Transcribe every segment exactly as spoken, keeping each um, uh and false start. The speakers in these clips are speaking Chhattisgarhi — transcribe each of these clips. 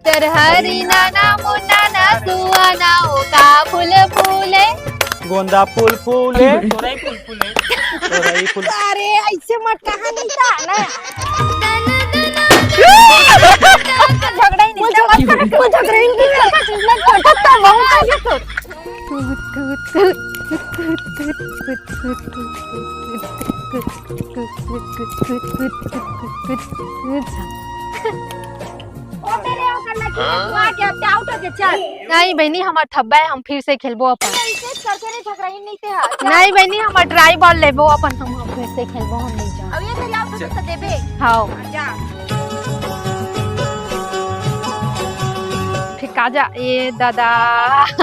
सरहरी नाना मुन्ना ना सुआ ना ओ का फूल फूले। गोंदा फूल फूले। तोरई फूल फूले। तोरई फूल। अरे ऐसे मत कहा नहीं था ना। झगड़ा ही नहीं था, मत कहा, कोई झगड़ा ही नहीं था। ओ तेरे ओकर लगी, तू आ गया, ते आउट हो गया, चल। नहीं बहनी, हमार ठब्बा है, हम फिर से खेलबो अपन। ऐसे करके नहीं झगड़ा ही नहीं ते हा, चल। नहीं बहनी, हमार ट्राई बॉल लेबो अपन, हम, हम फिर से खेलबो, हम नहीं जाओ। अब ये तेरे आउट हो गया, तो देबे। हाँ। जा। फिर का जा, ए दादा। अभी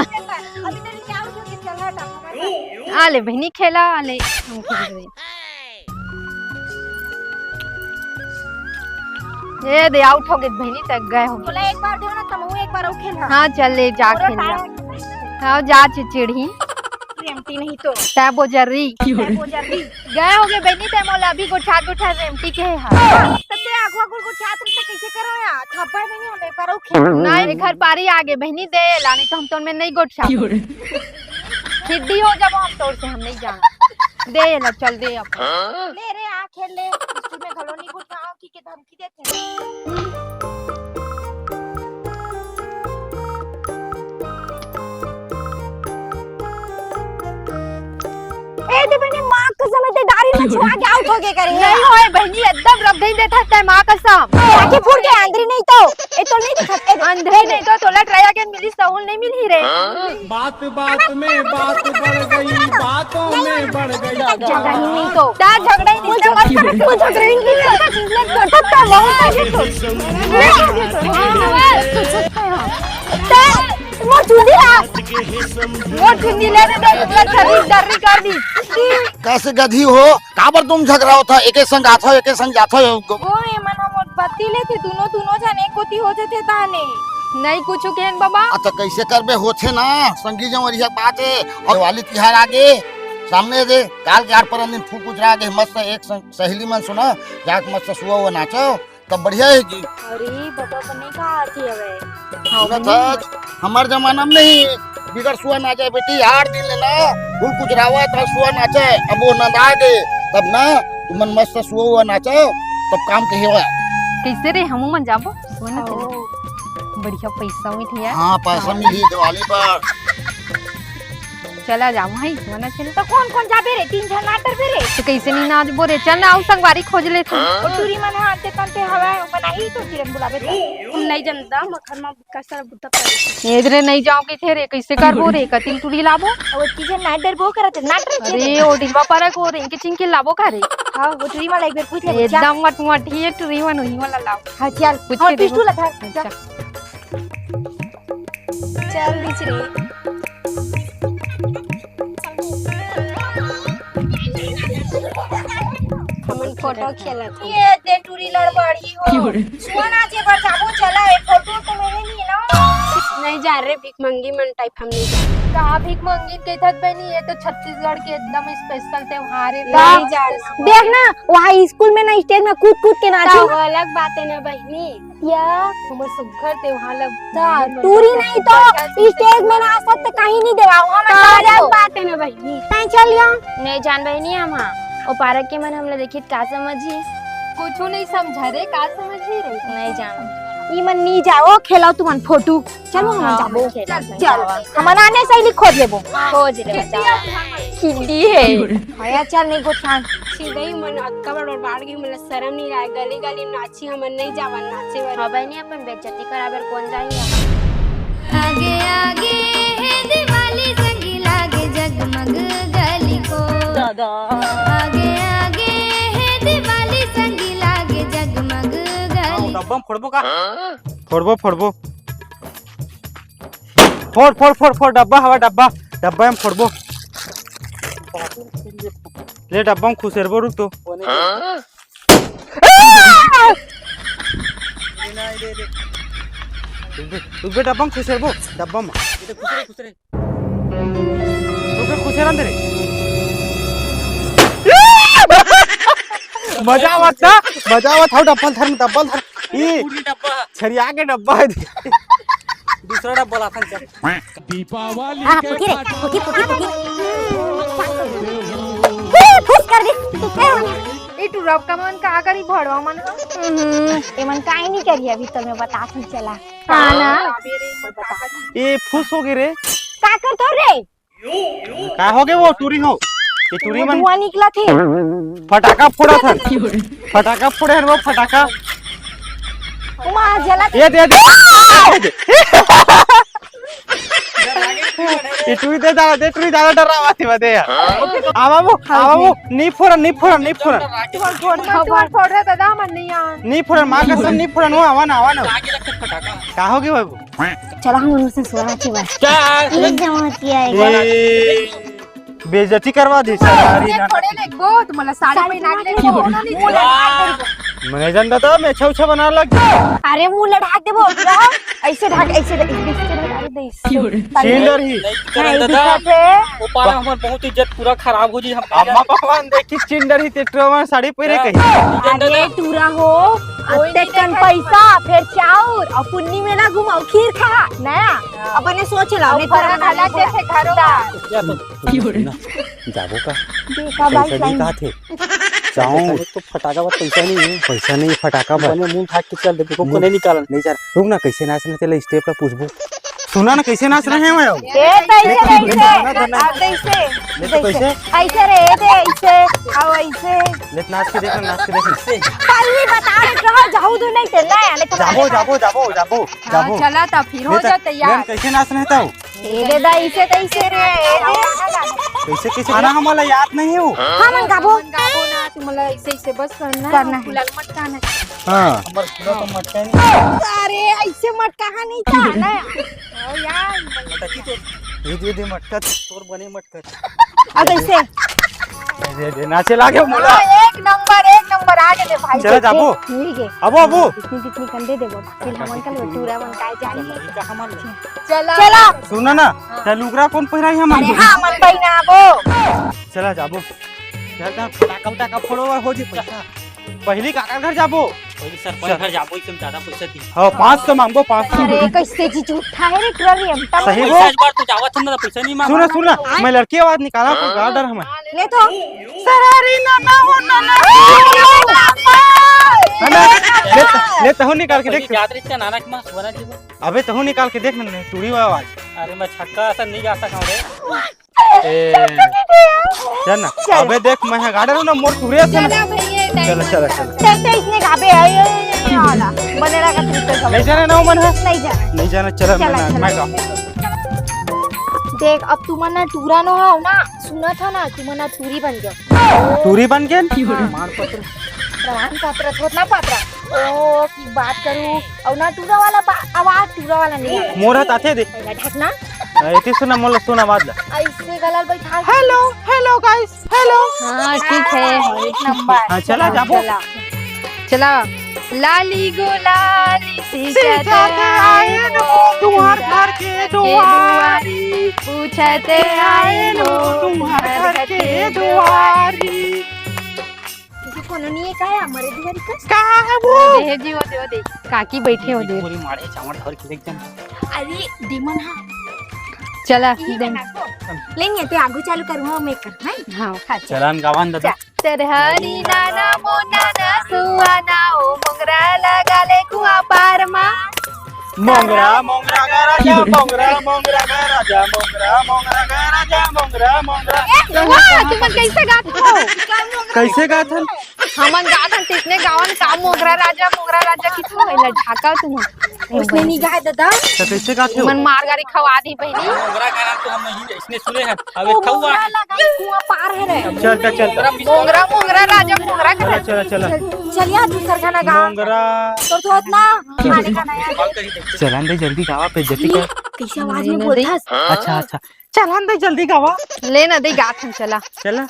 तेरे क्या आउट हो गया, चल हट, हमारे पास। आ ले बहनी, खेला, आ ले, हम खेल रहे। ए दे, आउट हो गए बहनी, तक गए हो। बोला एक बार दे ना, तमहू एक बार अउ खेल। हाँ, चल ले, जा खेल जा। हाँ, जा चिचिड़ी। रेमटी नहीं तो। तै बोजर्री। तै बोजर्री। गए हो गए बहनी, तै मोला अभी गोठा गोठा रेमटी के है। तो ते आगू आगू गोठा तुम से कैसे करो यार? थप्पड़ बहनी, हम एक बार अउ खेल। नहीं, घर पारी आगे बहनी, दे ला, नहीं तो हम तो उनमें नहीं गोठा। खिड्डी हो जाबो हम तोर से, हम नहीं जाना। दे ये ला, चल दे अब। ले रे, आ खेल ले। स्कूल में घलो नहीं कुछ कहा कि के धमकी देथे। ए, ते बने माँ कसम है, ते डारी में छुआ के आउट हो गए करे। नहीं होए बहनी, एकदम रख गई देता है माँ कसम। आके फूट के अंदरी नहीं तो। ए, तो नहीं दिखत, ए, अंधरी ए, नहीं तो तोला ट्राई अगेन मिली, सहूल नहीं मिली रे। बात बात में बात बढ़ गई, बातों में बढ़ गई। झगड़ा ही नहीं तो। ता झगड़ा ही नहीं तो। मत कर, तू झगड़ा ही नहीं कर। झगड़ा तो बहुत है ये तो। ता मोर चुंदी ला। मोर चुंदी ले दे, दे, दे, दर्री, दर्री कर दी। कस गधी हो, काबर तुम झगड़ा होता, एके संग आथो, एके संग जाथो। ओ, एमन ह मोर बत्ती लेथे, दुनो, दुनो झन एक कोती हो जथे ताने। नहीं कुछु केन बाबा। अच्छा, कैसे करबे, होथे ना, संगी जंवरिया के बात है। और दिवाली तिहार आगे, सामने दे, काल के आठ परन दिन फूल कुचरा आगे, मस्त एक संग सहेली मन सुना, जाके मस्त सुआ हुआ नाचो, तब बढ़िया है जी। अरे बाबा, बने का आती हवे? सुनत हस, हमर जमाना में नहीं, बिगर सुआ नाचे बेटी, आठ दिन ले ना, फूल कुचरावत अउ सुआ नाचे, अब वो नंदा दे, तब ना, तुमन मस्त सुआ हुआ नाचो, तब काम कहे हुआ। कैसे रे, हमू मन जाबो? सुआ नाचे। ओ। बढ़िया पैसा मिलही यार। हाँ, पैसा मिलही दिवाली पर। चला जाओ भाई, मना चले। तो कौन कौन जाबे रे? तीन झन ना डरबे रे। तो कैसे नहीं नाचबो रे? चल ना, आओ संगवारी खोज लेथन। ओ टूरी मन ह आते तंते हवा, ओ बनाही तो किरण बुलाबे तो। हम नहीं जनता, मखर मा का सारा बुता पड़े। ए रे, नहीं जाओगे थे रे, कैसे करबो रे? कतिल टूरी लाबो? ओ तीन झन ना डरबो करत, ना डर। अरे, ओ डिलवा पर को रे, इनके चिंके लाबो का रे? हाँ, वो टूरी मन ला एक बार पूछ ले, पूछ ले। एकदम मटमट ही है, टूरी मन वही वाला लाओ। हाँ, चल। पूछ हाँ, के देखो। पिस्टू ला धर, चल। चल। चल दिस रे। हमन फोटो खेलत हन। ये ते टूरी लड़बड़ी हो। क्यों रे? सुआ नाचे बर जाबो, चला, ए फोटो तो मेरे लिए ना। नहीं जा रे, भीख मंगी मन टाइप हम नहीं जा। कहाँ भीख मंगी के थक बनी, ये तो छत्तीसगढ़ के एकदम स्पेशल त्योहार है। नहीं जाना। देख ना, वहाँ स्कूल में ना स्टेज में कूद कूद के नाची। तो अलग बात है ना बहनी। या हमर सुग्घर त्योहार ला ता, टूरी नहीं तो स्टेज में नाचत त कहीं नहीं देवा, वहाँ में ता, अलग बात है ना बहनी। नहीं चल या। नहीं जान बहनी हम, हाँ। ओ पारक के मन हमला देखित का समझी? कुछु नहीं समझा रे, का समझी रे? नहीं जान। ई मन नहीं जाओ, खेलाओ तुमन फोटो। चलो हम हाँ, जाबो। खेला चल, अपन चल। जावा। हमन आने से ही खोज लेबो। खोज ले बच्चा। खिद्दी है। हाँ यार, चल नहीं गोठान। सीधे ही मन अक्का बड़ बड़ बाढ़ गई, मन शर्म नहीं आए, गली गली में नाच छी हमन नहीं जावन नाचे बर। हाँ बहनी, अपन बेइज्जती कराबर कौन जाही? आगे आगे हे दिवाली संगी लागे जगमग गली को। दादा। आगे आगे हे दिवाली संगी लागे जगमग गली। डब्बा में फोड़बो का? फोड़बो, फोड़बो। फोड़, फोड़, फोड़, फोड़, डब्बा हवा, डब्बा, डब्बा में फोड़बो। ले डब्बा में खुसेरबो, रुक तो। रुक बे, रुक बे, डब्बा में खुसेरबो, डब्बा में। रुक बे, खुसेरन दे रे। मजा आवत ना, मजा आवत हौ, डब्बा धर, डब्बा धर। ई पूरी डब्बा। छरिया के डब्बा हे। दूसरा डब्बा लाथन चल। दीपावली हाँ, के पुकी रे, पाछा पुकी, पुकी, पुकी। ए, फुस कर दे। ए टुरब का मन का करी भड़वा मन ह? हम्म, ए मन काहे नहीं करी अभी तो मैं बता थी चला। हाँ ना। ए फुस हो गए रे। का कर तो रे? का हो गए वो टूरी हो? ये टूरी मन धुआं निकला थे। फटाका फोड़ा था। फटाका फोड़े हैं वो फटाका। उमा जला थे। ये दे दे। ये टूरी दे दादा, दे टूरी दादा डरावा थी बदे यार। आ बाबू, आ बाबू, नी फोड़ा, नी फोड़ा, नी फोड़ा। फोड़, फोड़, फोड़ रे दादा, मन नहीं आ। नी फोड़ा, माँ कसम नी फोड़ा, नो आवा ना, आवा ना। का हो गए बाबू? चला हम उनसे सोना के बाद। क्या? एक जमाती आएगा। ए, बेइज्जती करवा दी सारी ये ना। थोड़े देखबो, तुम्हाला साड़ी पहना के देखबो, ना नहीं चला। मैंने जान दादा, मैं अच्छा उछा बना लग। अरे मुंह ला ढाक देबो, पूरा ऐसे ढाक, ऐसे ढाक, ऐसे ढाक, ऐसे ढाक, ऐसे। चिंडर ही। नहीं, हाँ, ये दादा, दिखा थे। वो पारा हमार बहुत इज्जत पूरा खराब हो जी हम। अम्मा पापा ने देखी चिंडर ही ते टुरा मन साड़ी पहरे कही। अरे टूरा हो, अत्ते कन पैसा, फिर चाउर, और पुन्नी मेला घुमाओ, खीर खा, नया, अपने सोच ला, नहीं तो फरक अलग जैसे घरों का। क्या तो? जाबो का? देखा पैसा भाई, नहीं कहा थे। जाओ। तो फटाका बर पैसा नहीं है। पैसा नहीं, फटाका बर। बने मुंह ढाक के चल दे, को नहीं निकालन। नहीं जा, रुक ना, कैसे नाचना चले, स्टेप ला पूछबो। सुना ना, कैसे नाच रहे हैं वो? ए, कैसे, कैसे? आप कैसे? ये तो कैसे? कैसे? ऐसे रे, ऐसे, ऐसे, आओ ऐसे। ले नाच के देख, नाच के देख। पहली बता रहे रहो, जाऊ दो नहीं चलना है, नहीं तो जाबो, जाबो, जाबो, जाबो, हाँ, जाबो। चला था, फिर हो ले तो, जाते यार। ले कैसे नाच रहे था वो? ए रे दा, इसे तो इसे रे, ए रे। कैसे, कैसे? खाना हमारा याद नहीं हो। हाँ, मन गाबो। मन गाबो ना, तुम्हाला ऐसे, ऐसे बस करना है, करना है। गुलाल मत खाना है। हाँ। हमार पूरा तो मटका नहीं। अरे, ऐसे मटका नहीं था ना। ओ यार। मटकी तो दे, दे, दे मटका, तोर बने मटका। अब ऐसे। दे, दे, नाचे लागे मोला। हाँ, एक नंबर, एक नंबर, आ गए भाई। चला, जाबो। ठीक है। अबो, अबो। इतनी, कितनी कंधे देबो। फिर हमन का टूरा मन काय जानी। चला। चला। सुना ना, हाँ। त लुगरा कौन पहिराई हमन अरे के? हाँ, मन पहिराबो। चला जाबो। चल, चल, फटाका उटाका फोड़ो और हो जी पैसा। पहली काकर घर जाबो। पहली सरपंच चल। घर जाबो, एकदम ज्यादा पैसा दी। हाँ, पाँच सौ मांगबो, पाँच सौ। अरे, कैसे जी झूठा है रे, टुरा रे, हम तब सही पैसा बोल। इस बार तो जावत हम ना, पैसा नहीं मांगो। सुना, सुना, मैं लड़की आवाज निकाला, तो हाँ। गा डर हमें। ले तो। सरारी ना, ना हो, ना, ना। है ना? ले, ले तहु निकाल के देख। याद रही क्या नाना के मां सोना जी। अबे तहु निकाल के देख ना, टूरी वाला आवाज। अरे मैं छक्का ऐसा नहीं गा सकता हूँ रे। ए, चल ना। चल। अबे देख, मैं गा डर हूँ ना, मोर टूरे से ना। चला भैया, चला, चला, चला। चल, चल, इसने गाबे है, ये, ये, ये वाला। बने रहा का तू तो नहीं जाना ना, वो मन है? नहीं जाना। नहीं जाना, चला, चला, मैं, चला। मैं गाऊँ। देख, अब तुमन ना टूरा नो हो ना, सुनत हो ना, तुमन ना टूरी बन जाओ। टूरी बन के? हाँ। प्रमाण पत्र। प्रमाण पत्र, थोड़ा ना पत्र। ओ, की बात करूँ, और ना टूरा वाला बा-, आवाज टूरा वाला नहीं आवे। मोर हाथ आथे दे। पहला ढकना। अरे, ते सुना, मोला सुना आवाज ला। ऐसे गला बैठा। Hello, hello guys, hello। हाँ, ठीक है, एक नंबर। हाँ, चला, जाबो। चला। चला। लाली गो लाली सींचत सींचत आए नो तुम्हार घर के दुआरी। पूछत आए नो तुम्हार घर के दुआरी। किसी कोनो नहीं है का है हमारे दुआरी का? कहाँ है वो? दे जी, वो दे, वो दे। काकी बैठे हो दे। पूरी मारे चावल धर के एकदम। अरे, दीमन हाँ। चला, ये दे। बना को। लेंगे ते आगू चालू करूँ, हाँ, मैं कर, हैं? हाँ। हाँ, चल। चलन गावन दादा। चल। तेरे हरी नाना मोना ना सुआना, ओ मोंगरा लगा ले कुआ पार मा। मोंगरा, मोंगरा गा राजा, मोंगरा, मोंगरा गा राजा, मोंगरा, मोंगरा गा राजा, मोंगरा, मोंगरा। ए, वाह, तुमन कैसे गात हो? कैसे गात हन? हमन गात हन, तिसने गावन का मोंगरा राजा, मोंगरा राजा किथो, एला ढाका तुमन। उसने नहीं गाए दादा। तो कैसे गात हो? मन मार गारी खवा दी बहनी। मोंगरा गाना तो हम नहीं, इसने सुने हैं। अब एक मोंगरा खौआ। लगा, कुआं पार है रे। चल, चल, चल। मोंगरा, मोंगरा राजा, मोंगरा चला, चला, चला। चल, चलिया दूसर गाना गा। मोंगरा। तोर तो होत ना, खाने का नया। चलन दे जल्दी गावा, बेइज्जती कर। कैसे आवाज में बोलथस? अच्छा, अच्छा। चलन दे जल्दी गावा। ले ना दे गात हन, चला। चला।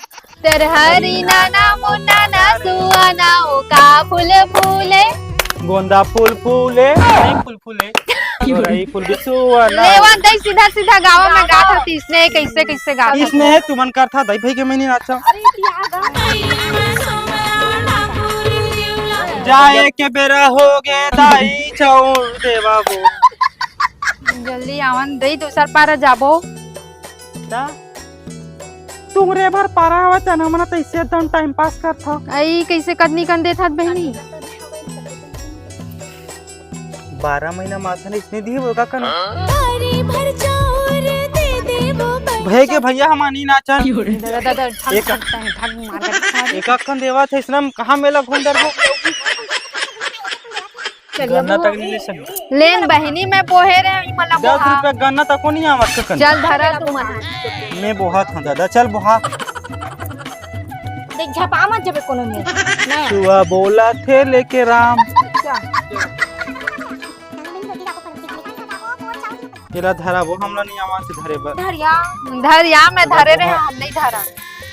तेरहरी नाना मुन्ना ना सुआना ओ का फूल फूले। गोंदा फूल फूले। नहीं फूल फूले। तोरई फूल बिसुआ ना। लेवा दे सीधा सीधा गावा में गात हती इसने कैसे कैसे गात हती। इसने है तुमन करथा दई भाई के मैं नहीं नाचा। अरे क्या गा? जाए के बेरा हो गे दाई, चौर देवा वो। जल्दी आवन दई, दूसर पारा जाबो। ता? तुमरे भर पारा आवत है ना, मना तैसे एकदम टाइम पास करत हव। आई कैसे कदनी कन देत हत बहनी? बारह महीना माथा ने इसने दी होगा कन। भय के भैया हमानी नाचन। दादा, दादा, ठग, एक ठग, ठग, ठग मार के ठग। एक अक्खन देवा थे इसने हम कहाँ मेला घूम डरबो। चलिए, गन्ना तक नहीं ले सकते। लेन बहिनी, मैं बोहे रे, ई मला दस बोहा। रुपया गन्ना तक को नहीं आवत के कन। चल धरा तू मन। मैं बोहा था दादा, चल बोहा। देख, झपा मत जबे कोनो में। ना। सुआ बोला थे लेके राम। क्या? तेरा धरा वो हमला नहीं आवाज से धरे बर। धरिया। धरिया, मैं धरे रे, हम नहीं धरा।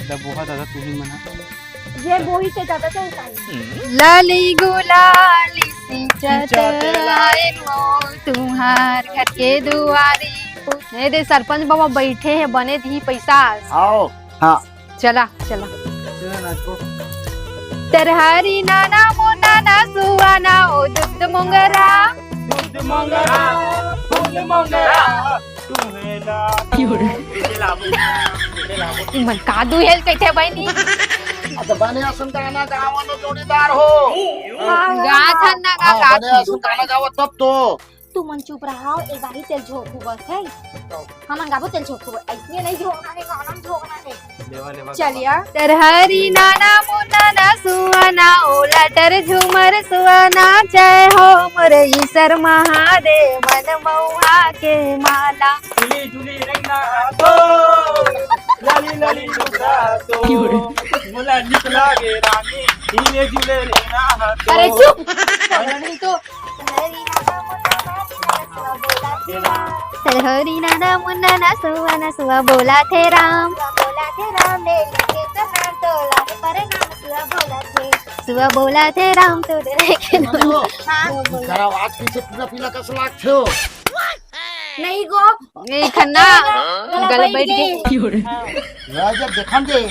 दा बोहा दादा, तू ही मना। ये बोही से ज्यादा चलता है। लाली गुलाली सी चतराए मो तुम्हार घर के दुआरी। ए दे सरपंच बाबा बैठे हैं, बने दी पैसा। आओ। हाँ। चला, चला। चला नाचो। तरहरी नाना मोना ना सुआना ओ दुध मोंगरा। दुध मोंगरा, फूल मोंगरा, तुम्हें ला। क्यों रे? इसे लाबो, इसे लाबो। इमन का दुहेल कहिथे बहिनी? अच्छा, बने असन गाना गावन जोड़ीदार हो। हाँ, गा था ना, गा, हाँ, गा बने था। असन गाना गावत तब तो। तुमन चुप रहा, ए बारी तेल झोंकू बस है। हमन गाबो तेल झोंकू बस। ऐसने नहीं झोंकना है, गाना में झोंकना है। लेवा, लेवा, चलिया। गावा। तरहरी नाना मुन्ना ना सुआना, ओला टर झूमर सुआना, जय हो मोर ईश्वर महादेव, मन मऊहा के माला। झूली, झूली रंगना हाथो, लाली, लाली लुगरा तो, क्यों रे? मोला निकला गे रानी, झूले, झूले रंगना हाथो। अरे चुप! नहीं तो। हरी नाना मुन्ना ना सुआ बोला थे राम। हरी नाना मुन्ना ना सुआ ना सुआ बोला थे राम। सुआ बोला थे राम, ले लेके तो नाम तोला रे परनाम। सुआ बोला थे, सुआ बोला थे राम तो देखे। अरे हो, हाँ। तेरा आवाज पीछे पीला पीला कस लागथे हो। नहीं गो। ए खन्ना, गला गला बैठ बैठ गई। गई। हाँ। ला जब देखन दे।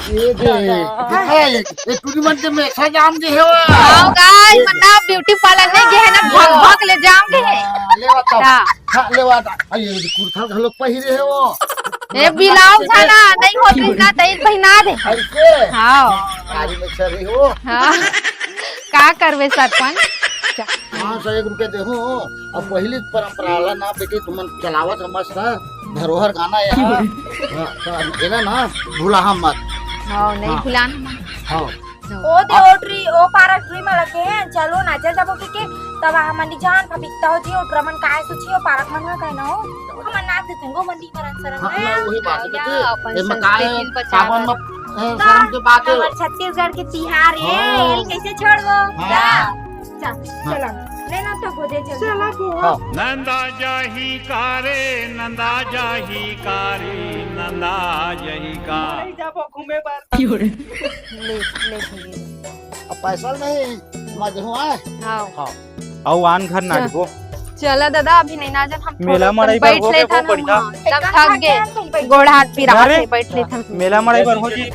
ये दे। हाँ। देखा है, ये, ये टूरी मन के मेखा जाम गे हे वो। आओ गाइस, ये मतलब ब्यूटी पार्लर नहीं गे हे ना, भग भग ले जाम गे हे। हाँ, ले बता। हाँ। हाँ, ले बता। अरे, ये कुर्ता घलोक पहिरे हे वो। ए, बिलाव था ना, नहीं होत ना, तई पहिना दे। ऐसे? हाँ। हाँ, गाड़ी में चढ़ी हो। हाँ। का करबे सरपंच? पाँच सौ एक रुपया देहूँ, अब पहिली परंपरा ला ना बेटी, तुमन चलावत ह मस्त, धरोहर गाना हे। हाँ, तो एला ना भुलाहा मत। हाँ, नहीं हाँ। भुलाना मत। हाँ। ओ दे ओ ट्री, ओ पारक ट्री में लगे हैं, चलो ना, चल जाबो के, के, तब हमन नी जान, पपीता हो जी, ओ ट्रमन काय सोची, ओ पारक मन में काय ना हो, हमन नाच देते हैं, गो मंडी परन सरन हाँ, में। मैं वही बात है, या, बेटी, अपन एमा काय है, संस्कृति बचावे। सावन में, ए, ना, शर्म के बात है। हमर छत्तीसगढ़ के तिहार है, हाँ। एल कैसे छोड़बो? हाँ। जा, जा, हाँ। चला, ले ना तो गोदे चल। चला बुआ। हाँ। नंदा जाही का रे, नंदा जाही का रे, नंदा जाही का। नहीं जाबो घूमे बर। क्यों रे? ले, ले भैया। अब पैसा नहीं, मैं देहूँ, आए? हाँ। हाँ। अउ आन घर चल। नाचबो। चला दादा, अभी नहीं नाचन, हम मेला थोड़ा मड़ई बर बैठ हो लेथन गए, हम, बढ़िया। हाँ, एकदम एकदम थक थक गए। गए, बैठ गोड़ हाथ पिरात अरे, हे, बैठ लेथन। मेला मड़ई बर हो जी।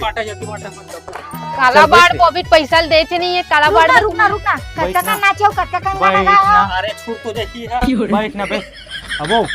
काला चल, बाड़ बैठ। वो अभी पैसा देथे नहीं है, काला बाड़ रुकना, में रुकना, रुकना। बैठ कतका ना। कन नाचो, कतका कन बैठ गाना गाओ। ना। अरे, छूट तो जाही है। बैठ ना बे। अबो,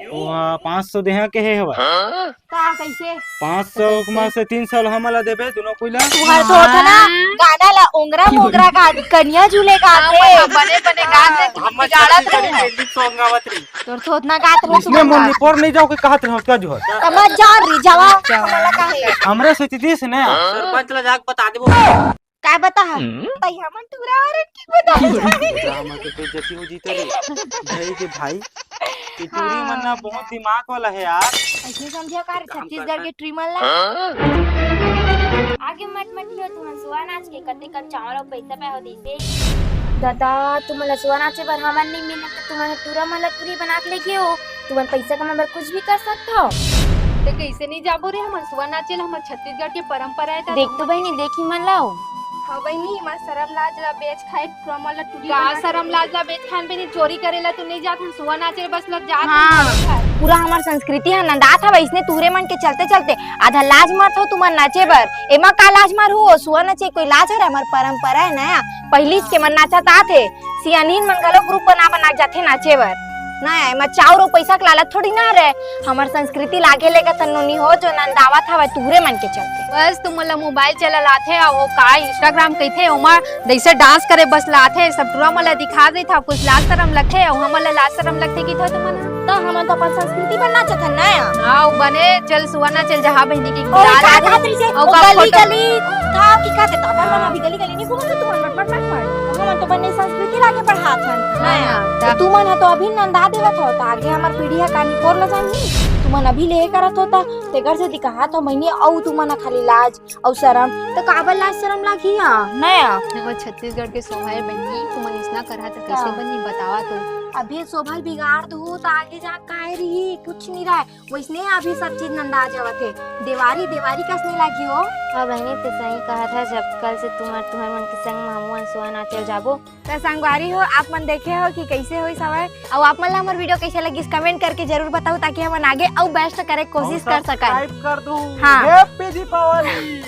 वो, आ, पाँच सौ देहा के हे हवा। का, कैसे? पाँच सौ कैसे? में से तीन सौ ला हमन ला देबे, दुनो कोई ला। तुहर तो होता ना, हाँ। गाना ला ओंगरा मोंगरा गा, कनिया झूले गा हाँ, थे। बने, बने गा थे, हाँ, हमर बिगाड़त छत्तीसगढ़ी रहे। Trending song गावत रही। तोर तो उतना गात रहे, इसने तुमन मुंह गा। निपोर नहीं जाओ के कहत रहो, क्या जो है? त मत जाओ रे, जावा, हमला का है? हमरे से तीस ने। सरपंच ला जाके बता देबो। काय बता हा? हम्म? तई हमन टूरा और की बता हा? राम के बेइज्जती हो जीते रे। भाई के भाई, ये टूरी हाँ। मन ना बहुत दिमाग वाला है यार। ऐसे समझो का रे, काम छत्तीसगढ़ करता के है। टूरी मन ला? हाँ? आगे मत मत लियो, तुमन सुआ नाच के कते कन चावल और पैसा पे हो दीसे। दादा, तुमन ला सुआ नाचे बर हमन नहीं मिले, तो तुमन टूरा मन ला टूरी बना के ले गए हो। तुमन पैसा कमाए बर कुछ भी कर सकत हो। ते कैसे नहीं जाबो रे, हमन सुआ नाचे ला, हमर छत्तीसगढ़ के परंपरा है, त देख तो बहिनी, देखी मन लाओ। हाँ बहिनी, मैं शरम लाज ला बेच खाए, पूरा मन ला टूरी का बना के शरम रख लाज ला बेच खान पे नहीं चोरी करेला तू नहीं जात हन, सुआ नाचे बस लग जात हाँ। हन। पूरा हमर संस्कृति ह नंदात हवय, इसने तुहरे मन के चलते चलते आधा लाज मारत हो तुमन नाचे बर। एमा का लाज मार हो, सुआ नाचे कोई लाज हरे? हमर परंपरा है नया, पहिली के मन नाचत आत हे। सियानीन मन घलो ग्रुप बना बना के जाथे नाचे बर। ना, एमा चाउर अउ पैसा के लालच थोड़ी ना हरे। हमर संस्कृति लागे लेगा तन्नो नी हो, जो नंदावत हवय तुहरे मन के चलते। बस तुमन ला मोबाइल चला लाथे अउ वो का इंस्टाग्राम कहिथे, ओमा जैसे डांस करे बस लाथे, सब टूरा मन ला दिखा देथा, कुछ लाज शरम लगथे अउ हमन ला लाज शरम लगथे कि थो तुमन ह? त हमन तो अपन संस्कृति बर नाचत हन ना। हाँ, वो बने चल सुआ नाचे ल जहा बहिनी की ओए, लाज का आगे। कहत रहिसे? अउ वो का गली फोटो? गली घूमथा कि का कहत? अपन मन हाँ। अभी गली गली नहीं घूमत, तुमन बट बट बट बट। हमन तो बने संस्कृति लागे बढ़ात हन। हाँ, ना। हाँ, त तुमन ह तो अभी नंदा देवत हो, त आगे हमर पीढ़ी ह का निपोर ल जानही? तुमन अभी ले करत हो, त तेकर से दिखात हो महीने, अउ तुमन ह खाली लाज अउ शरम, त काबर लाज शरम लागही या? ना। वो छत्तीसगढ़ के शोभा है बहिनी, तुमन इसना करहा त कैसे हाँ। बनी बतावा तो। अभी शोभा ल बिगाड़ दो त आगे जा काय रही, कुछ नहीं रहे। वैसने अभी सब चीज नंदा जावत हे। देवारी देवारी कस नहीं लागी हो। हाँ बहिनी, ते सही कहा था, जब कल से तुम्हार तुहर मन के संग म हमू मन सुआ नाचे जाबो। त संगवारी हो, आप मन देखे हो कि कैसे होइस हवय, अउ आप मन ला हमर वीडियो कैसे लगिस, कमेंट करके जरूर बताओ, ताकि हमन आगे अउ बेस्ट करे के कोशिश कर सकन। सब्सक्राइब कर दू। हाँ। हैप्पी दीपावली।